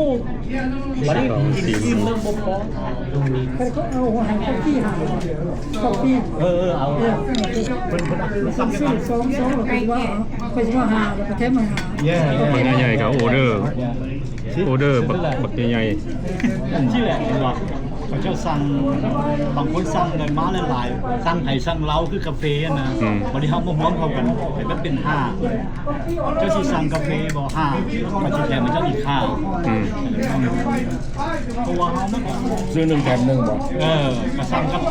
ບາດນີ້ກິນອີ່ມແລ້ວບໍ່ພໍ. ເຂົາເອົາໃຫ້ເຂົາຟຣີຫ້າ ເຂົາຟຣີ ເອີ ເອີ ເອົາ ເອີ ເພິ່ນ ເພິ່ນ ເພິ່ນ ສອງ ສອງ ແລ້ວເພິ່ນວ່າ ເພິ່ນວ່າຫ້າ ແລ້ວກະແຖມໃຫ້ຫ້າ. ເອີ ບັກໃຫຍ່ໆ ກະອໍເດີ ອໍເດີບັກ ບັກໃຫຍ່ໆ ຈັ່ງຊີ້ແຫຼະ ເຫັນບໍ່? ເຂົາເຈົ້າສັ່ງ ບາງຄົນສັ່ງໄດ້ມາຫຼາຍໆ ສັ່ງໃຜສັ່ງລາວ ຄືກາເຟຫັ້ນນະ. ອືມ ບາດນີ້ເຮົາມາຮວມເຂົ້າກັນ ໃຫ້ມັນເປັນຫ້າ ເຈົ້າຊິສັ່ງກາເຟບໍ່? ຫ້າ ຂ້ອຍຊິແຖມໃຫ້ເຈົ້າອີກຫ້າ. ອືມ ເພາະວ່າເຮົາມັນກະ ຊື້ໜຶ່ງແຖມໜຶ່ງບໍ່? ເອີ ກະສັ່ງກັບ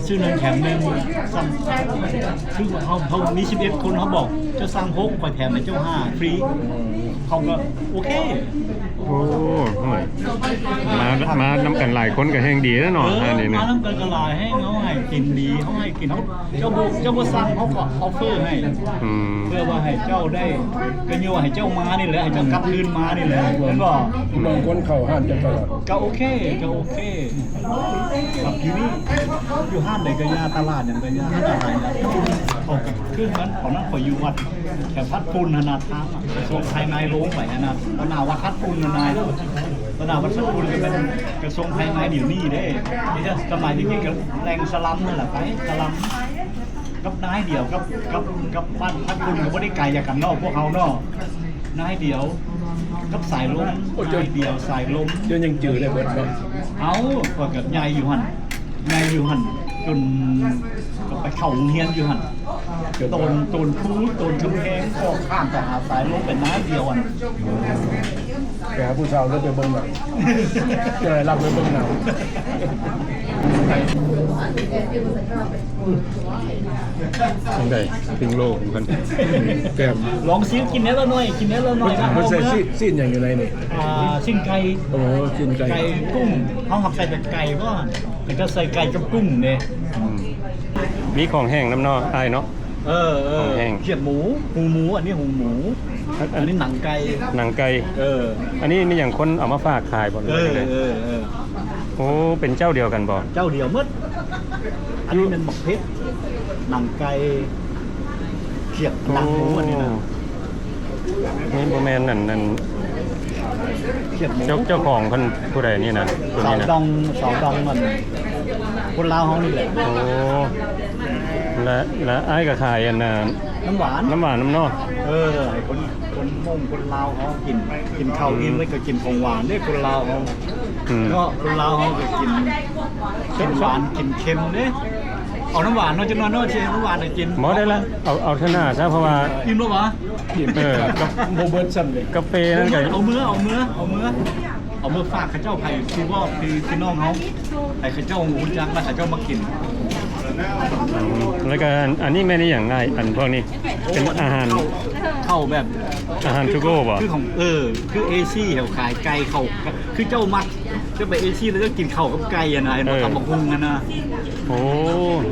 ຊື້ໜຶ່ງແຖມໜຶ່ງ ສັ່ງ ຄືເຮົາ ເຮົາມີສິບເອັດຄົນ ເຮົາບອກເຈົ້າສັ່ງຫົກ ຂ້ອຍແຖມໃຫ້ເຈົ້າຫ້າ ຟຣີ. ເຂົາກະໂອເຄ. ໂອ້ ໂອ້ຍ ມາ ມານຳກັນຫຼາຍຄົນກະແຮ່ງດີແລ້ວເນາະ. ເອີ ອັນນີ້ ມານຳກັນກະຫຼາຍແຮ່ງ ເຮົາໃຫ້ກິນດີ ເຮົາໃຫ້ກິນ ເຮົາ ເຈົ້າບໍ່ ເຈົ້າບໍ່ສັ່ງ ເຮົາກະອອຟເຟີໃຫ້. ອືມ ເພື່ອວ່າໃຫ້ເຈົ້າໄດ້ ກະຍ້ອນວ່າໃຫ້ເຈົ້າມານີ້ແຫຼະ ໃຫ້ເຈົ້າກັບຄືນມານີ້ແຫຼະ ແມ່ນບໍ່? ບາງຄົນເຂົ້າຮ້ານເຈົ້າຕະຫຼອດ ກະໂອເຄ ກະໂອເຄ. ແບບຢູ່ນີ້ ຢູ່ຮ້ານໃດກະຢ່າ ຕະຫຼາດຫຍັງກະຢ່າ ຮ້ານອາຫານ ຄືມັນ ຕອນນັ້ນຂ້ອຍຢູ່ວັດ ແຖວພັດຝຸ່ນຫັ້ນນະ ທາງກະຊວງພາຍໃນລົງໄປຫັ້ນນະ ຕໍ່ໜ້າວັດພັດຝຸ່ນຫັ້ນນະ ຕໍ່ໜ້າວັດພັດຝຸ່ນກະແມ່ນກະຊວງພາຍໃນດຽວນີ້ເດ້. ສະໄໝຕະກີ້ກະແຫຼ່ງສະລັມຫັ້ນແຫຼະ ໄປສະລັມ ກັບນາຍດຽວ ກັບ ກັບ ກັບບ້ານພັດຝຸ່ນກະບໍ່ໄດ້ໄກຈາກກັນເນາະ ພວກເຮົາເນາະ ນາຍດຽວ ກັບສາຍລົມ ໂອ້ ນາຍດຽວສາຍລົມ. ເຈົ້າຍັງຈື່ໄດ້ເບິດເນາະ? ເອົ້າ ຂ້ອຍກະໃຫຍ່ຢູ່ຫັ້ນ ໃຫຍ່ຢູ່ຫັ້ນ ຈົນ ກະໄປເຂົ້າໂຮງຮຽນຢູ່ຫັ້ນ ໂຕນ ໂຕນພູ ໂຕນກຳແພງ ອອກຂ້າມໄປຫາສາຍລົມ ເປັນນາຍດຽວຫັ້ນ. ໄປຫາຜູ້ສາວ ຫຼືໄປເບິ່ງໜັງ? ຈະໄດ້ລັກໄປເບິ່ງໜັງ. ຈັ່ງໃດ? ປິງໂລ ແກມ ລອງຊິ ກິນແນວລະໜ້ອຍ ກິນແນວລະໜ້ອຍ. ມັນໃສ່ຊີ້ນ ຊີ້ນຫຍັງຢູ່ໃນນີ້? ອ່າ ຊີ້ນໄກ່. ໂອ້ ຊີ້ນໄກ່ ໄກ່ ກຸ້ງ ເຮົາຮັບໃສ່ແຕ່ໄກ່ບໍ່? ເຂົາຈະໃສ່ໄກ່ກັບກຸ້ງເດ້. ອືມ ມີຂອງແຫ້ງນຳເນາະ ອ້າຍເນາະ. ເອີ ເອີ ຂອງແຫ້ງ ຂຽບໝູ ຫູໝູ ອັນນີ້ຫູໝູ ອັນ ອັນນີ້ໜັງໄກ່ ໜັງໄກ່. ເອີ ອັນນີ້ມີຫຍັງ ຄົນເອົາມາຝາກຂາຍບໍ່? ເອີ ເອີ ເອີ. ໂອ້ ເປັນເຈົ້າດຽວກັນບໍ່? ເຈົ້າດຽວໝົດ. ອັນນີ້ແມ່ນໝາກເຜັດ ໜັງໄກ່ ຂຽບ ໂອ້ ໜັງໝູ ອັນນີ້ນະ. ນີ້ບໍ່ແມ່ນອັນ ອັນ ຂຽບໝູ ເຈົ້າ ເຈົ້າຂອງເພິ່ນຜູ້ໃດນີ້ນະ? ສາວດອງ ສາວດອງມັນ ຄົນລາວເຮົານີ້ແຫຼະ. ໂອ້ ແລະ ແລະ ອ້າຍກໍຂາຍອັນນ່າ ນ້ຳຫວານ ນ້ຳຫວານນຳເນາະ. ເອີ ໃຫ້ຄົນ ຄົນມົ້ງຄົນລາວເຮົາກິນ ກິນເຂົ້າ ອືມ ອີ່ມແລ້ວກໍກິນຂອງຫວານເດ້ ຄົນລາວເຮົາ ອືມ ເນາະ. ຄົນລາວເຮົາກໍກິນ ກິນຫວານກິນເຄັມເດ້. ເອົານ້ຳຫວານເນາະ ຈັກໜ່ອຍເນາະ ຊິເອົານ້ຳຫວານໃຫ້ກິນ. ບໍ່ໄດ້ລະ ເອົາ ເອົາເທື່ອໜ້າຊະ ເພາະວ່າ ອີ່ມແລ້ວຫວາ? ເອີ ກໍບໍ່ເບິດຊ້ຳເດ້ ກາເຟນັ້ນກໍ ເອົາເມືອ ເອົາເມືອ ເອົາເມືອ ເອົາເມືອຝາກເຂົາເຈົ້າ ໃຜທີ່ບອກ ທີ່ ທີ່ນ້ອງເຮົາ ໃຫ້ເຂົາເຈົ້າຮູ້ຈັກ ແລ້ວເຂົາເຈົ້າມາກິນ. ອືມ ແລ້ວກໍອັນ ອັນນີ້ແມ່ນອີ່ຫຍັງອ້າຍ? ອັນພວກນີ້ເປັນອາຫານ ເຂົ້າ ເຂົ້າແບບ ອາຫານ to go ບໍ່? ຄືຂອງ ເອີ ຄືເອຊີເຂົາຂາຍໄກ່ ເຂົ້າ ຄືເຈົ້າມັກ ເຈົ້າໄປເອຊີແລ້ວເຈົ້າກິນເຂົ້າກັບໄກ່ຫັ້ນນະ ເຫັນບໍ່? ເອີ ຕຳບັກຫຸ່ງຫັ້ນນະ. ໂອ້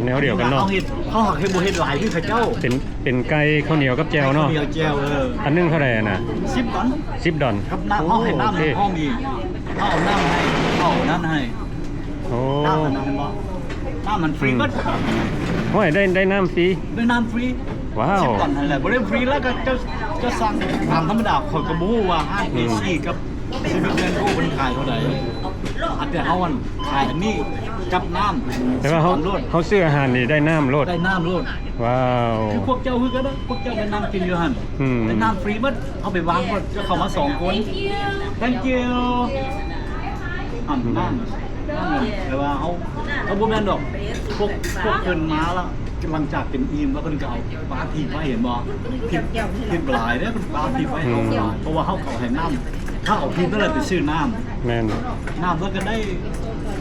ແນວດຽວກັນເນາະ. ເຮົາເຮັດ ເຮົາຫາກເຮັດບໍ່ເຮັດຫຼາຍຄືເຂົາເຈົ້າ. ເປັນ ເປັນໄກ່ເຂົ້າໜຽວກັບແຈ່ວເນາະ. ໄກ່ເຂົ້າໜຽວແຈ່ວ ເອີ ອັນໜຶ່ງເທົ່າໃດຫັ້ນນະ? ສິບດອນ ສິບດອນ ກັບນ້ຳ. ໂອ້ ເຮົາໃຫ້ນ້ຳ ໂອເຄ ພ້ອມອີກ ເຮົາເອົານ້ຳໃຫ້ ເອົານັ້ນໃຫ້. ໂອ້ ນ້ຳອັນນັ້ນເຫັນບໍ່? ນ້ຳມັນຟຣີ ອືມ ເບິດ. ໂອ້ຍ ໄດ້ ໄດ້ນ້ຳຟຣີ ໄດ້ນ້ຳຟຣີ. ວ້າວ ສິບດອນຫັ້ນແຫຼະ ບໍ່ໄດ້ຟຣີ ແລ້ວກໍເຈົ້າ ເຈົ້າສັ່ງຕາມທຳມະດາ. ຂ້ອຍກໍບໍ່ຮູ້ວ່າຮ້ານ ອືມ ເອຊີກັບ ຊີວິດແລນໂກເພິ່ນຂາຍເທົ່າໃດ ອາດແຕ່ເຮົາອັນຂາຍອັນນີ້ກັບນ້ຳ. ແຕ່ວ່າເຮົາ ເຮົາຊື້ອາຫານນີ້ໄດ້ນ້ຳໂລດ ໄດ້ນ້ຳໂລດ. ວ້າວ ຄືພວກເຈົ້າຄືກັນນະ ພວກເຈົ້າໄດ້ນ້ຳກິນຢູ່ຫັ້ນ ອືມ ໄດ້ນ້ຳຟຣີໝົດ. ເຮົາໄປວາງກ່ອນ ເຈົ້າເຂົ້າມາສອງຄົນ. Thank you. ອືມ ນ້ຳ ແຕ່ວ່າເຮົາ ເຮົາບໍ່ແມ່ນດອກ ພວກ ພວກເພິ່ນມາລະ ຫຼັງຈາກກິນອີ່ມແລ້ວເພິ່ນກໍເອົາປາທີບໄວ້ ເຫັນບໍ່? ທີບ ທີບຫຼາຍເດ້ ເພິ່ນປາທີບໄວ້ເຮົາຫຼາຍ ເພາະວ່າເຮົາກໍເອົາໃຫ້ນ້ຳ ຖ້າເອົາທີບນັ້ນແຫຼະໄປຊື້ນ້ຳ. ແມ່ນ ນ້ຳແລ້ວກໍໄດ້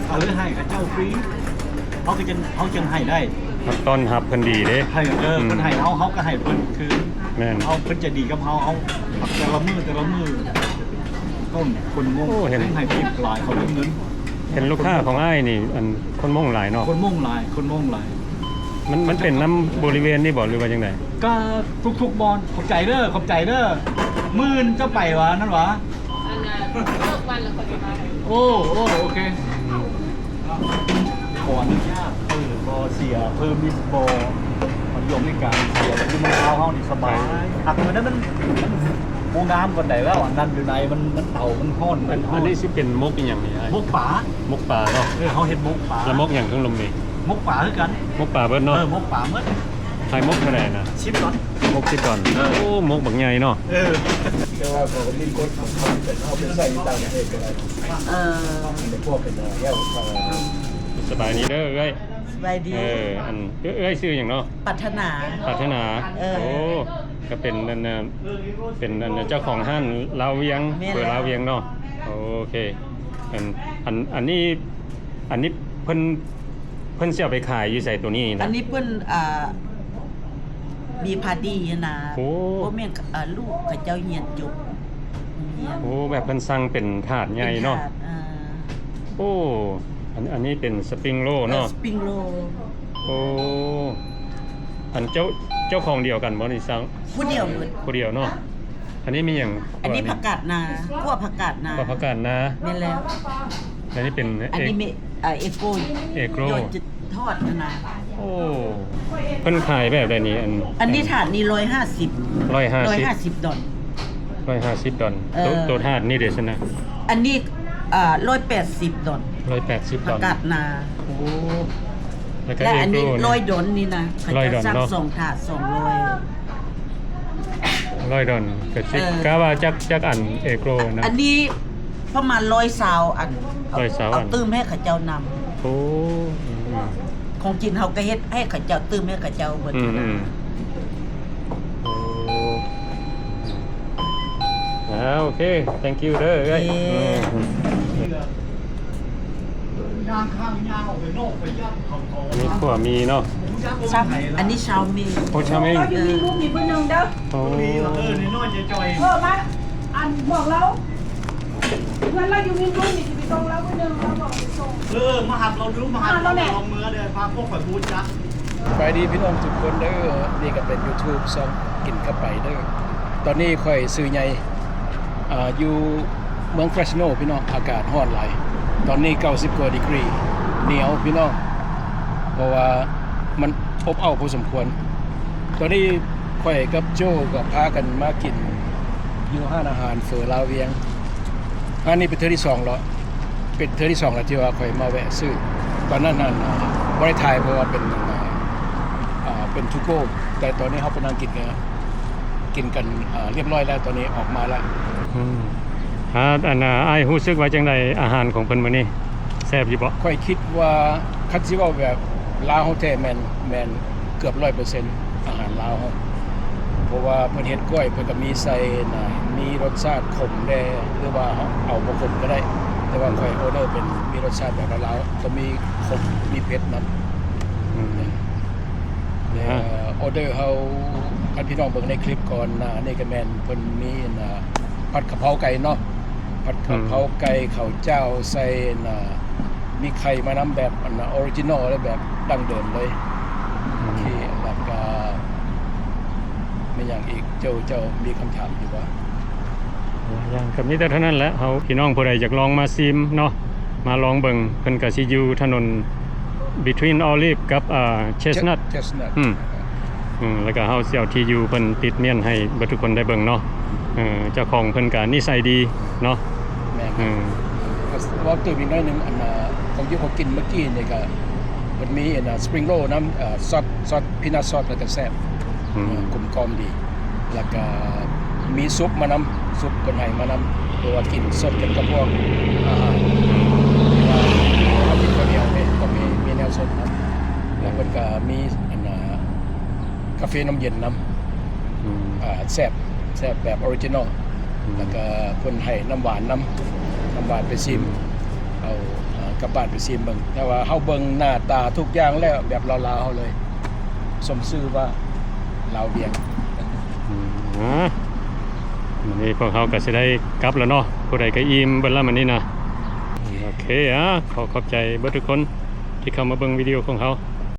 ເອົາໄວ້ໃຫ້ເຂົາເຈົ້າຟຣີ ເຮົາກໍຈັ່ງ ເຮົາຈັ່ງໃຫ້ໄດ້. ຕ້ອນຮັບເພິ່ນດີເດ້ ໃຫ້ ເອີ ອືມ ເພິ່ນໃຫ້ເຮົາ ເຮົາກໍໃຫ້ເພິ່ນຄືນ. ແມ່ນ ເຮົາ ເພິ່ນໃຈດີກັບເຮົາ ເຮົາແຕ່ລະມື້ ແຕ່ລະມື້ ຕົ້ນຄົນມົ້ງ ໂອ້ ເຫັນ ໃຫ້ທິບຫຼາຍ ເຂົາໄດ້ເງິນ. ເຫັນລູກຄ້າຂອງອ້າຍນີ້ ອັນ ຄົນມົ້ງຫຼາຍເນາະ. ຄົນມົ້ງຫຼາຍ ຄົນມົ້ງຫຼາຍ. ມັນ ມັນເປັນນຳບໍລິເວນນີ້ບໍ່ ຫຼືວ່າຈັ່ງໃດ? ກໍທຸກໆບ່ອນ. ຂອບໃຈເດີ ຂອບໃຈເດີ. ມື້ອື່ນຈະໄປຫວາ ນັ້ນຫວາ? ອັນນັ້ນ ເລີກວັນແລ້ວຄ່ອຍໄປ. ໂອ້ ໂອ້ ໂອເຄ. ຂໍອະນຸຍາດເປີດບໍ່ ເສຍເພີມິດບໍ່? ມັນຢູ່ອາເມລິກາເສຍ ຢູ່ເມືອງລາວເຮົານີ້ສະບາຍ. ຫາກມື້ນັ້ນມັນ ມັນບໍ່ງາມປານໃດແລ້ວ. ອັນນັ້ນຢູ່ໃນມັນ ມັນເຕົາ ມັນຮ້ອນ ມັນຮ້ອນ. ອັນນີ້ຊິເປັນໝົກອີ່ຫຍັງນີ້? ໝົກປາ. ໝົກປາເນາະ. ເອີ ເຮົາເຮັດໝົກປາ. ແລ້ວໝົກຫຍັງເທິງລຸ່ມນີ້? ໝົກປາຄືກັນ. ໝົກປາເບິດເນາະ. ເອີ ໝົກປາເບິດ. ຂາຍໝົກເທົ່າໃດນະ? ສິບດອນ. ຫົກສິບດອນ. ເອີ ໂອ້ ໝົກບັກໃຫຍ່ເນາະ. ເອີ ແຕ່ວ່າເຂົາກໍມີກົດຂອງເຂົາ ເປັນເອົາໄປໃຊ້ຢູ່ຕ່າງປະເທດກໍໄດ້. ເອີ ອັນນີ້ພວກເປັນແນວ ສະບາຍດີເດີເອື້ອຍ. ສະບາຍດີ. ເອີ ອັນ ເອື້ອຍຊື່ຫຍັງເນາະ? ປັດຖະໜາ. ປັດຖະໜາ. ເອີ ໂອ້ ກໍເປັນອັນ ເປັນອັນເຈົ້າຂອງຮ້ານລາວວຽງ. ແມ່ນແລ້ວ. ເປີດລາວວຽງເນາະ. ໂອເຄ. ອັນ ອັນ ອັນນີ້ ອັນນີ້ເພິ່ນ ເພິ່ນຊິເອົາໄປຂາຍຢູ່ໃສໂຕນີ້ນະ? ອັນນີ້ເພິ່ນ ອ່າ ມີພາດີຫັ້ນນະ. ໂອ້ ບໍ່ແມ່ນ ອ່າ ລູກເຂົາເຈົ້າຮຽນຈົບໂຮງຮຽນ. ໂອ້ ແບບເພິ່ນສັ່ງເປັນຖາດໃຫຍ່ເນາະ. ເປັນຖາດ ອ່າ ໂອ້ ອັນ ອັນນີ້ເປັນສະປຣິງໂຣລເນາະ. ເອີ ສະປຣິງໂຣລ. ໂອ້ ອັນເຈົ້າ ເຈົ້າຂອງດຽວກັນບໍ່ນີ້? ຜູ້ດຽວໝົດ. ຜູ້ດຽວເນາະ. ອັນນີ້ມີຫຍັງ? ອັນນີ້ຜັກກາດນາ ຂົ້ວຜັກກາດນາ. ຂົ້ວຜັກກາດນາ. ແມ່ນແລ້ວ. ອັນນີ້ເປັນ ອັນນີ້ເອ ມີ ເອີ ເອໂກ ເອໂກ ທອດຫັ້ນນະ. ໂອ້ ເພິ່ນຂາຍແບບໃດນີ້? ອັນ ອັນນີ້ຖາດນີ້ຮ້ອຍຫ້າສິບ. ຮ້ອຍຫ້າສິບ ຮ້ອຍຫ້າສິບດອນ. ຮ້ອຍຫ້າສິບດອນ. ເອີ ໂຕ ໂຕຖາດນີ້ເດຊັ້ນນະ? ອັນນີ້ ອ່າ ຮ້ອຍແປດສິບດອນ. ຮ້ອຍແປດສິບດອນ ຜັກກາດນາ. ໂອ້ ແລ້ວກໍ ແລະ ເອໂກ ອັນນີ້ຮ້ອຍດອນນີ້ນະ. ເຂົາເຈົ້າສັ່ງສອງຖາດສອງຮ້ອຍ. ຮ້ອຍດອນ ກໍຊິ ເອີ ກະວ່າຈັກ ຈັກອັນເອໂກນະ? ອັນນີ້ປະມານຮ້ອຍຊາວອັນ. ເອົາ ຮ້ອຍຊາວອັນ. ເອົາຕື່ມໃຫ້ເຂົາເຈົ້ານຳ. ໂອ້ ອືມ ຂອງກິນເຮົາກໍເຮັດໃຫ້ເຂົາເຈົ້າ ຕື່ມໃຫ້ເຂົາເຈົ້າເບິດ. ອືມ ອືມ ໂອ້ ອ່າ ໂອເຄ thank you ເດີເອື້ອຍ. ໂອເຄ ອືມ ອັນນີ້ຂົ້ວໝີ່ເນາະ. ຊາວ ອັນນີ້ຊາວເມັງ. ໂອ້ ຊາວເມັງ. ເອີ ເຮົາຢູ່ມີລຸມນີ້ເພິ່ນໜຶ່ງເດີ. ໂອ້ ເອີ ນ້ອຍໆຈ່ອຍໆ. ເອີ ມາ ອັນ ບອກລາວ ເພື່ອນລາວຢູ່ມີລຸມນີ້ ຊິໄປສົ່ງລາວເພິ່ນໜຶ່ງ ລາວບອກຊິສົ່ງ. ເອີ ມາຮັບລາວດູ ມາຮັບລາວແດ່. ລາວເມືອເດີ ພາພວກຂ້ອຍຮູ້ຈັກ. ສະບາຍດີພີ່ນ້ອງທຸກຄົນເດີ. ນີ້ກໍເປັນ YouTube ຊ່ອງກິນກັບໄປເດີ. ຕອນນີ້ຂ້ອຍຊື່ໃຫຍ່ ອ່າ ຢູ່ເມືອງ Fresno ພີ່ນ້ອງ ອາກາດຮ້ອນຫຼາຍ. ຕອນນີ້ເກົ້າສິບກວ່າດີກຣີ ໜຽວພີ່ນ້ອງ ເພາະວ່າມັນອົບເອົາພໍສົມຄວນ. ຕອນນີ້ຂ້ອຍກັບໂຈ້ກໍພາກັນມາກິນຢູ່ຮ້ານອາຫານເຝີລາວວຽງ. ຮ້ານນີ້ເປັນເທື່ອທີສອງແລ້ວ ເປັນເທື່ອທີສອງແລ້ວທີ່ວ່າຂ້ອຍມາແວະຊື້. ຕອນນັ້ນນັ້ນ ບໍ່ໄດ້ຖ່າຍເພາະວ່າເປັນ ເປັນ to go ແຕ່ຕອນນີ້ເຮົາໄປນັ່ງກິນກັນ ກິນກັນ ເອີ ຮຽບຮ້ອຍແລ້ວ ຕອນນີ້ອອກມາແລ້ວ. ອືມ ອ່າ ອັນ ອ່າ ອ້າຍຮູ້ສຶກວ່າຈັ່ງໃດ ອາຫານຂອງເພິ່ນມື້ນີ້ ແຊບຢູ່ບໍ່? ຂ້ອຍຄິດວ່າ ຄັນຊິເວົ້າແບບລາວເຮົາແທ້ແມ່ນ ແມ່ນເກືອບຮ້ອຍເປີເຊັນ ອາຫານລາວເຮົາ ເພາະວ່າເພິ່ນເຮັດກ້ອຍ ເພິ່ນກໍມີໃສ່ ນະ ມີລົດຊາດຂົມແດ່ ຫຼືວ່າເຮົາເອົາບໍ່ຂົມກໍໄດ້ ແຕ່ວ່າຂ້ອຍອໍເດີເປັນມີລົດຊາດແບບລາວໆ ກໍມີຂົມ ມີເຜັດນຳ. ອືມ ແລ້ວ ອ່າ ອໍເດີເຮົາ ຄັນພີ່ນ້ອງເບິ່ງໃນຄລິບກ່ອນໜ້ານີ້ກໍແມ່ນເພິ່ນມີອັນນ່າ ຜັດກະເພົາໄກ່ເນາະ ຜັດກະເພົາໄກ່ ເຂົ້າຈ້າວໃສ່ອັນນ່າ ມີໄຂ່ມານຳແບບອັນນ່າ ອໍຣິຈິນອລ ແລະ ແບບດັ້ງເດີມເລີຍ. ໂອເຄ ແລ້ວກໍມີຫຍັງອີກ? ເຈົ້າ ເຈົ້າມີຄຳຖາມຢູ່ບໍ່? ຫຼາຍຢ່າງ ກໍມີແຕ່ເທົ່ານັ້ນແຫຼະ. ເຮົາ ພີ່ນ້ອງຜູ້ໃດຢາກລອງມາຊີມເນາະ ມາລອງເບິ່ງ ເພິ່ນກໍຊິຢູ່ຖະໜົນ between Olive ກັບ ອ່າ Chestnut. Chestnut ອືມ ອືມ ແລ້ວກໍເຮົາຊິເອົາທີ່ຢູ່ເພິ່ນຕິດມ້ຽນໃຫ້ເບິດທຸກຄົນໄດ້ເບິ່ງເນາະ. ເອີ ເຈົ້າຂອງເພິ່ນກໍນິໄສດີເນາະ. ແມ່ນ ເອີ ເວົ້າຕື່ມອີກໜ້ອຍໜຶ່ງ ອັນ ຂອງຢູ່ຂອງກິນເມື່ອກີ້ນີ້ກໍ ມັນມີອັນ spring roll ນຳ ເອີ ຊອດ ຊອດ peanut sauce ແລ້ວກໍແຊບ ອືມ ເອີ ກົມກ່ອມດີ ແລ້ວກໍມີຊຸບມານຳ ຊຸບເພິ່ນໃຫ້ມານຳ ເພາະວ່າກິນສົດກັນກັບພວກອາຫານ ເວລາເຮົາກິນເຂົ້າໜຽວເດ້ ຕ້ອງມີ ມີແນວສົດນຳ ແລ້ວເພິ່ນກໍມີອັນ ອ່າ ກາເຟນ້ຳເຢັນນຳ ອືມ ອ່າ ແຊບ ແຊບແບບ original ອືມ ແລ້ວກໍເພິ່ນໃຫ້ນ້ຳຫວານນຳ ນ້ຳຫວານໄປຊີມ ອືມ ເອົາ ເອົາກັບບ້ານໄປຊີມເບິ່ງ ແຕ່ວ່າເຮົາເບິ່ງໜ້າຕາທຸກຢ່າງແລ້ວແບບລາວໆເຮົາເລີຍ ສົມຊື່ວ່າລາວວຽງ. ອືມ ອ່າ ມື້ນີ້ພວກເຮົາກໍຊິໄດ້ກັບແລ້ວເນາະ ຜູ້ໃດກໍອີ່ມເບິດແລ້ວມື້ນີ້ນະ. ໂອເຄ ອ່າ ຂໍຂອບໃຈເບິດທຸກຄົນທີ່ເຂົ້າມາເບິ່ງວິດີໂອຂອງເຮົາ.